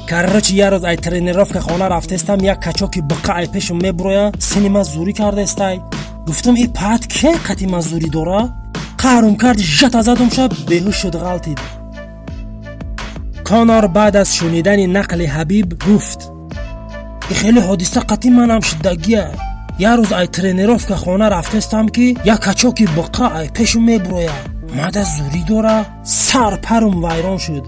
Короче, як рӯз ай тренировка хона рафтестам, як качоки биқа ай пешум мебуроя, сини ма зурӣ кардестай. Гуфтам, и паат ке қати ма зурӣ дора? Қаҳрум кард, жата задумша, беҳуш шуд, ғалтид. Конор баъд аз шунидани нақли Ҳабиб гуфт: и хеле ҳодиса қати манам шиддагия. Як рӯз ай тренировка хона рафтестам, ки як качоки биқа ай пешум мебуроя, мада зурӣ дора. Сар парум вайрон шуд,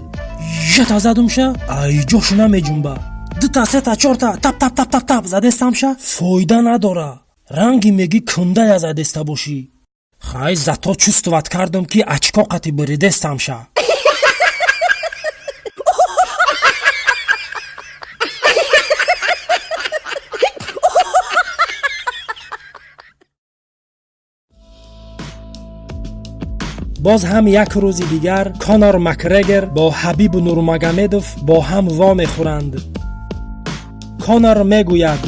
жата задумша, ай ҷошу намеҷунба. Дута, сета, чорта тап тап тап тап тап задестамша, фоида надора, ранги меги кундая задеста бошӣ. Хай, зато чувствовать кардам, ки очко қати буридестамша. Боз ҳам як рӯзи дигар Конор Макгрегор бо Ҳабиб Нурмагомедов бо ҳам вомехӯранд. Конор мегӯяд: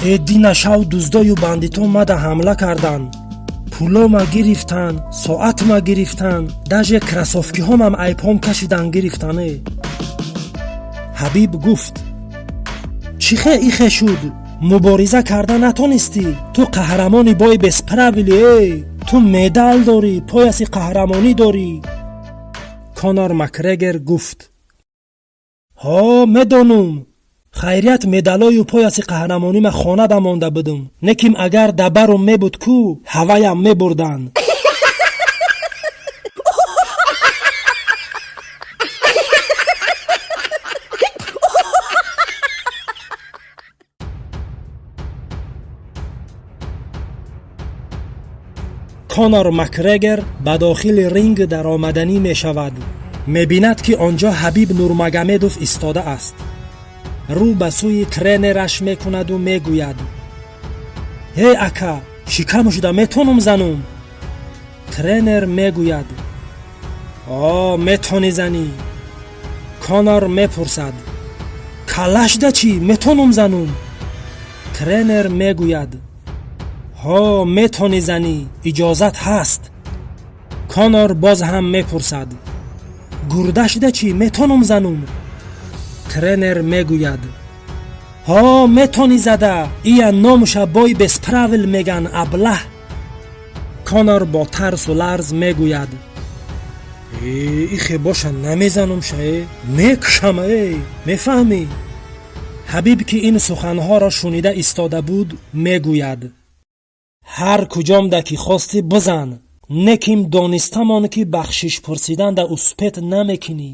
э, дина шав дуздою бандитон мада ҳамла карданд, пулома гирифтанд, соатма гирифтанд, даже кроссовкиҳомам ай пом кашидан гирифтане. Ҳабиб гуфт: чӣ хе ихе шуд, мубориза карда натонистӣ? Ту қаҳрамони бой без правил и, э, ту медал дорӣ, пояси қаҳрамонӣ дорӣ. Конор Макгрегор гуфт: ҳо, медонум, хайрият медалою пояси қаҳрамонима хонада монда будум, неким агар дабарум мебуд ку, ҳаваям мебурданд. Конор Макгрегор ба дохили ринг даромаданӣ мешавад, мебинад, ки он ҷо Ҳабиб Нурмагомедов истода аст. Рӯ ба сӯи тренераш мекунаду мегӯяд: ҳей, ака, шикам шуда метонум занум? Тренер мегӯяд: о, метонӣ занӣ. Конор мепурсад: каллашда чӣ, метонум занум? Тренер мегӯяд: ҳо, метонӣ занӣ, иҷозат ҳаст. Конор боз ҳам мепурсад: гурдашда чӣ, метонум занум? Тренер мегӯяд: ҳо, метонӣ зада, ия номуша бой без правил меган, аблаҳ. Конор бо тарсу ларз мегӯяд: ихе боша намезанумша, э, мекушам, э, мефаҳмӣ? Ҳабиб, ки ин суханҳоро шунида истода буд, мегӯяд: ҳар куҷомда ки хостӣ, бизан, неким донистамон, ки бахшиш пурсиданда успеть намекунӣ.